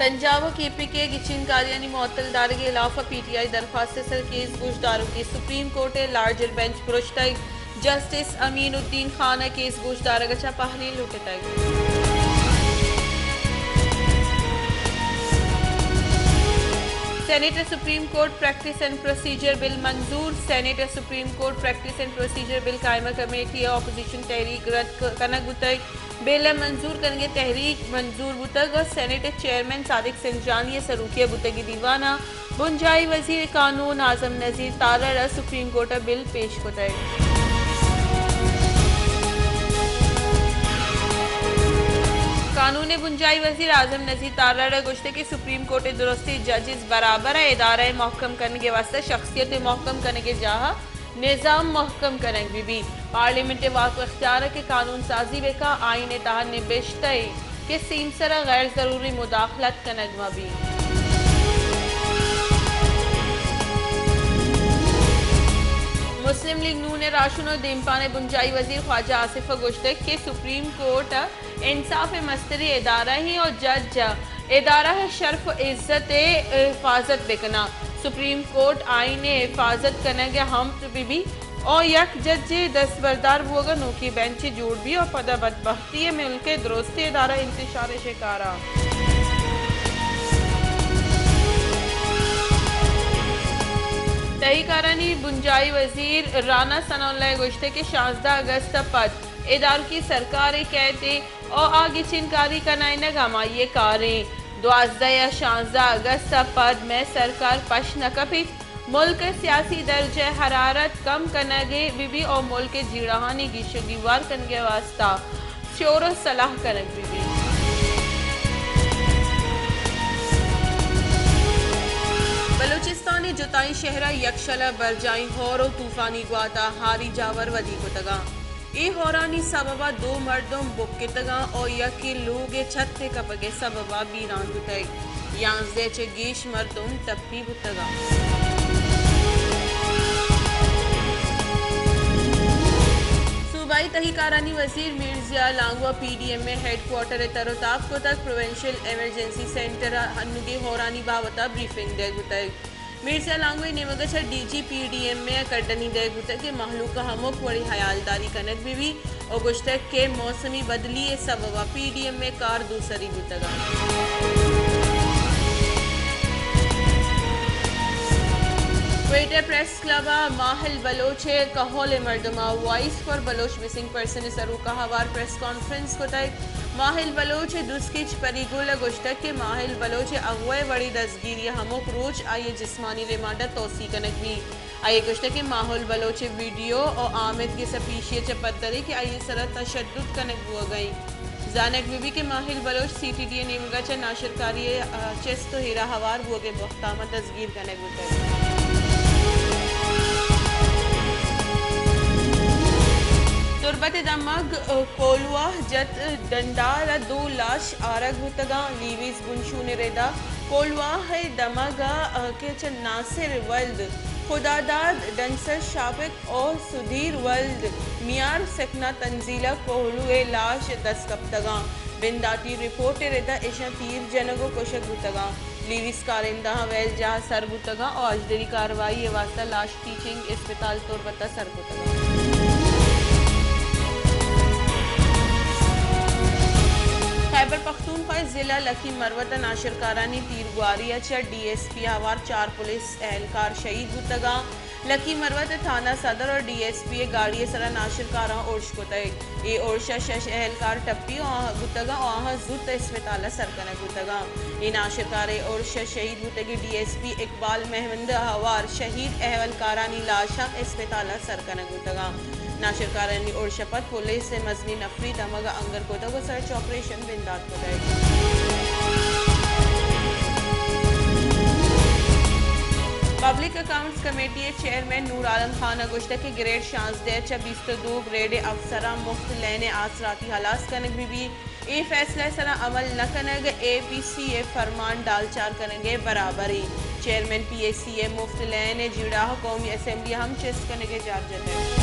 پنجاب ء کے پی کے ء گچین کاریانی معطل دارگ ء ہلاف ء پی ٹی آئی درخواست ء سر کیس گوشداروکی، سپریم کورٹ ء لارجر بینچ پرشتگ، جسٹس امین الدین خان ء کیس گوشدارگ ء چہ پہلی لوٹتگ۔ سینیٹ ء supreme court practice and procedure bill منظور، سینیٹ ء supreme court practice and procedure bill قائمہ کمیٹی ء اپوزیشن تحریک رد ک-، کنگ بوتگ۔ بل ء منظور کنگ ء تحریک منظور بوتگ ء سینیٹ ء چیئرمین صادق سنجرانی ء سروکی ء بوتگی دیوان ء بنجاہی وزیر قانون اعظم نذیر تارڑ ء سپریم کورٹ ء بل پیش کتگ۔ قانون ء بنجاہی وزیر اعظم نذیر تارڑ ء گوشتگ کہ سپریم کورٹ ء درستی ججز برابر ء ادارہ ء محکم کنگ ء واستہ شخصیت ء محکم کنگ ء جاہ ء نظام محکم کنگ بہ بیت۔ پارلیمنٹ ء واک و اختیار ء کہ قانون سازی بہ کن، آئین ء تہا نبشتہ ء کہ سیمسر ء غیر ضروری مداخلت کنگ مہ بیت۔ مسلم لیگ نون ء راہشون ء دیمپان ء بنجاہی وزیر خواجہ آصف ء گوشتگ کہ سپریم کورٹ ء انصاف ء مستریں ادارہ ایں اور جج ء ادارہ ء شرف و عزت ء حفاظت بہ کناں۔ سپریم کورٹ آئین ء حفاظت کنگ ء ہمت بہ بی اور یک جج ء دستبردار بوگ ء نوکی بینچ جوڑ بی اور پدا بدبختی ء ملک ء درستیں ادارہ انتشار ء شکار ء۔ تہی کارانی بنجاہی وزیر رانا ثناء اللہ ء گوشتگ کہ شانزدہ اگست ء پد ادارکی سرکارے کئیت ء آ گچین کاری کنائینگ ہمائی ء کاریں۔ دوازدہ یا شانزدہ اگست ء پد مئے سرکار پش نہ کپیت۔ ملک ء سیاسی درجہ حرارت کم کنگ ء بہ بی اور ملک ء جیڑہانی گیش و گیوار کنگ ء واستہ شور و صلاح کنگ بہ بی۔ بلوچستان ء جتائیں شہر ء یکشل ء برجائیں ہور و طوفانی گوات ء ہاری جاور ودی کتگاں۔ اے ہورانی سبب ء دو مردم بکتگاں اور یکے لوگ ء چھت ء کپگ ء سبب ء بیران بوتگ۔ یانزدہ چہ گیش مردم ٹپی بوتگاں۔ صوبائی تہی کارانی وزیر میر ضیاء لانگو ء پی ڈی ایم ء ہیڈ کوارٹر ء تر و تاب کتگ۔ پروونشل ایمرجنسی سینٹر ء ہنوگیں ہورانی بابت ء بریفنگ دئیگ بوتگ۔ میر ضیاء لانگو ء نیمگ ء چہ D G P D M ء کڈنی دئیگ بوتگ کہ مہلوک ء ہمک وڑیں ہیالداری کنگ بہ بیت و گوشتگ کہ موسمی بدلی ء سبب ء پی ڈی ایم ء کار دوسری بوتگ انت۔ گریٹر پریس کلب ء ماہل بلوچ ء کہول ء مردماں voice for Baloch missing person ء سروک ء ہوار پریس کانفرنس کتگ۔ ماہل بلوچ ء دزکچ پری گل ء گوشتگ کہ ماہل بلوچ ء اغوہ ء وڑیں دزگیری ء ہمک روچ آئی ء جسمانی ریمانڈ ء توسیع کنگ بیت۔ آئی ء گوشتگ کہ ماہل بلوچ ء ویڈیو ء آمد گس ء پیشی ء چہ پدر ء کہ آئی ء سرا تشدد کنگ بوگ ء انت۔ زانگ بہ بیت کہ ماہل بلوچ سی ٹی ڈی ء نیمگ ء چہ ناشرکاری ء چست ء ہیرا ہوار بوگ ء بہتام ء دزگیر کنگ بوتگ۔ تربت ء دمگ کوہلواہ جت ڈنڈال ء دو لاش آرگ بوتگاں۔ لیویز بنشون ء ردا کوہلواہ ء دمگ ء کہ چہ ناصر ولد خداداد ڈنسر شاپک او سدیر ولد میار سکنا تنزیل ء کوہلو ء لاش دست کپتگاں۔ بنداتی رپورٹ ء ردا اشاں تیر جنگ و کشگ بوتگاں۔ لیویز کارندہاں ویل جاہ سر بوتگاں و اژدری کاروائی ء واستہ لاش ٹیچنگ اسپتال تربت ء سر کتگاں۔ خیبر پختونخوا ء ضلع لکی مروت ء ناشرکارانی تیرگواری ء چہ ڈی ایس پی ء ہوار چار پولیس اہلکار شہید بوتگاں۔ لکی مروت ء تھانہ صدر اور ڈی ایس پی ء گاڑی ء سرا ناشرکاراں ارش کتگ۔ اے ارش ء شش اہلکار ٹپی بوتگاں و آہاں زوت اسپتال ء سر کنگ بوتگاں۔ اے ناشرکاریں ارش ء شہید بوتگیں ڈی ایس پی اقبال مہمند ء ہوار شہید اہلکارانی لاش ہم اسپتال ء سر کنگ بوتگاں۔ ناشرکارانی ارش ء پد پولیس ء مزنیں نفری دمگ ء انگر کتگ و سرچ آپریشن بندات کتگ۔ پبلک اکاؤنٹس کمیٹی ء چیئرمین نور عالم خان ء گوشتگ کہ گریڈ شانزدہ ء چہ بیست ء دو گریڈ ء افسراں مفت لین ء آسراتی ہلاس کنگ بہ بیت۔ اے فیصلہ ء سرا عمل نہ کنگ اے پی سی ء فرمان ڈالچار کنگ ء برابر انت۔ چیئرمین پی ایس سی ء مفت لین ء جیڑہ قومی اسمبلی ء ہم چست کنگ ء جار جتگ۔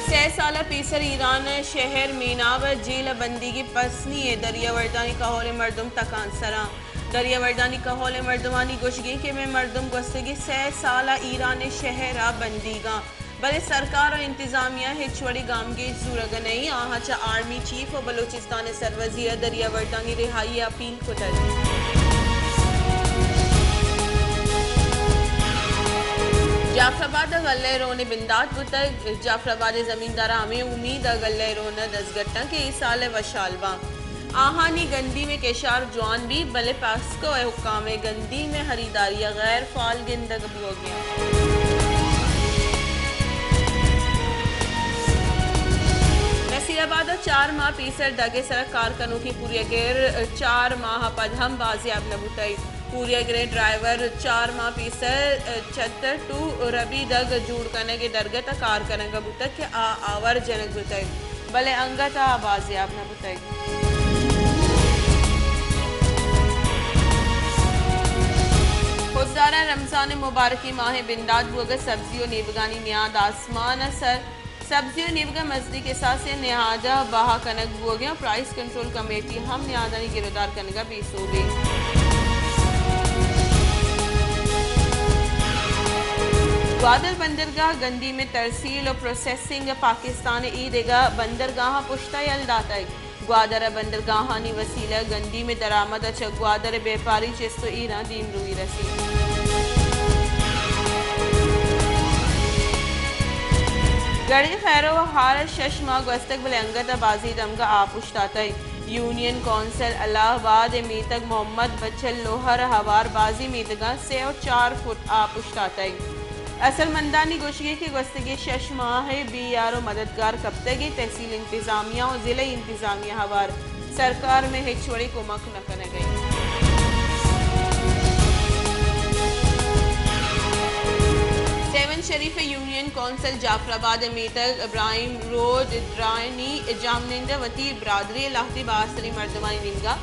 سئے سئے سال ءَ پیسر ایران ءِ شہر میناب ءِ جیل ءَ بندیگیں پسنی ءِ دریاوردانی کہول ءِ مردم تکانسراں۔ دریاوردانی کہول ءِ مردمانی گوشگ اِنت کہ مئے مردم گوستگیں سئے سال ءَ ایران ءِ شہر ءَ بندیگ اَنت، بلے سرکار ءُ انتظامیہ ہچ وڑیں گامگیج زورگ ءَ نہ اِنت۔ آہاں چہ آرمی چیف ءُ بلوچستان ءِ سروزیر ءَ دریاوردانی رہائی ءِ اپیل کتگ۔ جعفر آباد ءَ گلہ ءِ رون ءِ بندات بوتگ۔ جعفر آباد ءِ زمینداراں ہمے امیت ءَ گلہ ءِ رون ءَ دزگٹ اَنت کہ اے سال ءَ وشحال باں۔ آہانی گندیم ءِ کشار جوان بیت، بلے پاسکو ءِ حکام ءِ گندیم ءِ خریداری ءَ غیر فعال گندگ بوگ ءَ اَنت۔ نصیر آباد ءَ چار ماہ پیسر دگ ءِ سرا کار کنوکیں پوریا گر چار ماہ ءَ پد ہم بازیاب نہ بوتگ۔ پوریا گریں ڈرائیور چار ماہ پیسر چتر ٹو ربی دگ جوڑ کنگ ءِ درگت ءَ کار کنگ ءَ بوتگ کہ آ آور جنگ بوتگ، بلے انگت ءَ آ بازیاب نہ بوتگ۔ خضدار ءَ رمضان ءِ مبارکیں ماہ ءِ بندات بوگ ءَ سبزی ءُ نیبگانی نیاد آسمان ءِ سر۔ سبزی ءُ نیبگ ءِ مزنیں کساسے ءَ نیاد ءِ بہا کنگ بوگ ءَ اِنت ءُ پرائس کنٹرول کمیٹی ہم نیادانی گرودار کنگ ءَ بے سوب اِنت۔ گوادر بندرگاہ ءِ گندیم ءِ ترسیل ءُ پروسیسنگ ءَ پاکستان ءِ اے دگہ بندرگاہاں پشت ءَ یل داتگ۔ گوادر ءِ بندرگاہانی وسیلہ ءَ گندیم ءِ درآمد ءَ چہ گوادر ءِ بیپاری چست ءُ ایراں دیمروئی رسیت۔ گڑیں خیرو ءَ ہر شش ماہ گوستگ، بلے انگت ءَ بازیں دمگ ءَ آپ اوشتاتگ۔ یونین کونسل الہ آباد ءِ میتگ محمد بچل لوہر ءِ ہوار بازیں میتگاں سے ءُ چار فٹ آپ اوشتاتگ۔ اصل مندانی گوشگ اِنت کہ گوستگیں شش ماہ ءَ بی آر او مددگار کپتگ اَنت، تحصیل انتظامیہ ءُ ضلعی انتظامیہ ءِ ہوار سرکار ءَ مئے ہچ وڑیں کمک نہ کنگ ءَ اِنت۔ سیون شریف ءِ یونین کونسل جعفر آباد ءِ میتگ ابراہیم روڈ درانی جاہمنند ءَ وتی برادری ءِ لہتے بہا سریں مردمانی نیمگ ءَ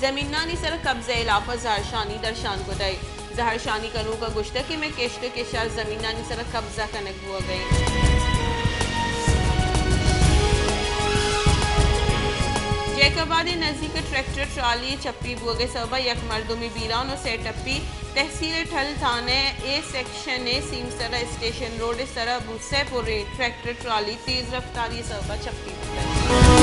زمینانی سر ءَ قبضہ ءِ ہلاپ ءَ زہرشانی درشان کتگ۔ زہرشانی کنوکاں گوشتگ کہ مئے کشت ءُ کشار زمینانی سر ءَ قبضہ کنگ بوگ ءَ اِنت۔ جیکب آباد ءِ نزیک ٹریکٹر ٹرالی ءِ چپی بوگ ءِ سبب ءَ یک مردمے بیران ءُ سئے ٹپی۔ تحصیل ٹھل تھانہ ءِ اے سیکشن ءِ سیمسر ءِ اسٹیشن روڈ ءِ سر ءَ بوت، سئے پریں ٹریکٹر ٹرالی تیز رفتاری ءِ سبب ءَ چپی بوتگ۔